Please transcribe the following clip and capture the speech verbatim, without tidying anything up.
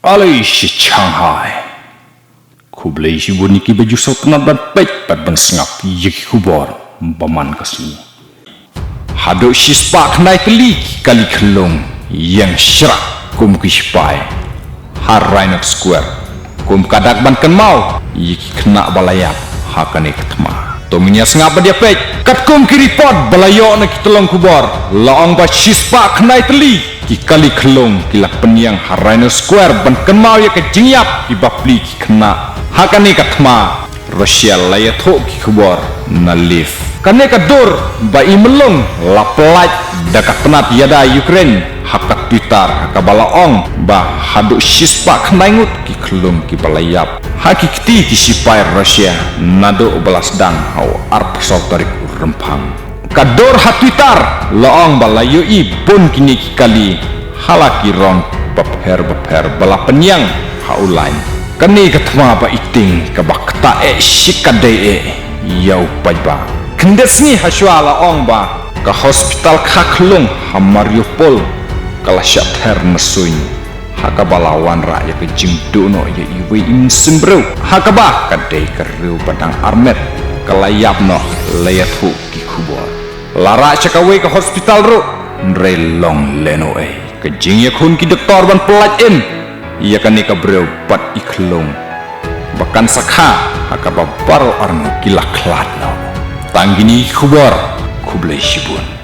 Ale shi Shanghai. Khublei shibun ïa kiba ju sngewtynnat ban peit bad ban sngap ïa ki khubor ba man ka sngi. Haduh shispah khyndai tylli ki kali khyllung ïeng shrah kum ki shipai ha Rhino Square, kum ka dak ban kynmaw ïa ki khynnah ba la ïap ha kane ka thma. To ngin ïa sngap bad ïa peit. Katkum ki report ba la ïoh na ki tyllong khubor, la ong ba shispah khyndai tylli ki kali khyllung ki la pynïeng ha Rhino Square ban kynmaw ïa ka jingïap ki bapli ki khynnah ha kane ka thma. Russia la ïathuh ki khubor na Lviv. Kane ka dur ba i myllung la pyllait da ka tnat ïada Ukraine ha ka Twitter, ha kaba la ong ba haduh shispah khyndai ngut ki khyllung kiba la ïap ha ki kti ki shipai Russia naduh ba la sdang ha u arphew saw tarik u Rymphang. Ka dur ha Twitter la ong ba la ïohi bun kine ki kali ha la ki rong bapher bapher ba la pynïeng ha u lain. Kane ka thma ba iting kaba ktah eh shikatdei eh ïa u paidbah. Khyndiat sngi hashwa la ong ba ka hospital kha khyllung ha Mariupol ka la shah ther na suiñ, ha kaba la wanrah ïa ka jingduh noh ïa iwei i mynsiem briew, ha kaba ka dei ka riew ba dang armet ka la ïap noh, la ïathuh ki khubor. La rah sha kawei ka hospital ruh, hynrei long lehnohei ka jingïakhun ki doktor ban pyllait im ïa kane ka briew bad i khyllung ba kan sa kha, ha kaba baroh arngut ki la khlad noh. Tang kine ki khubor, khublei shibun.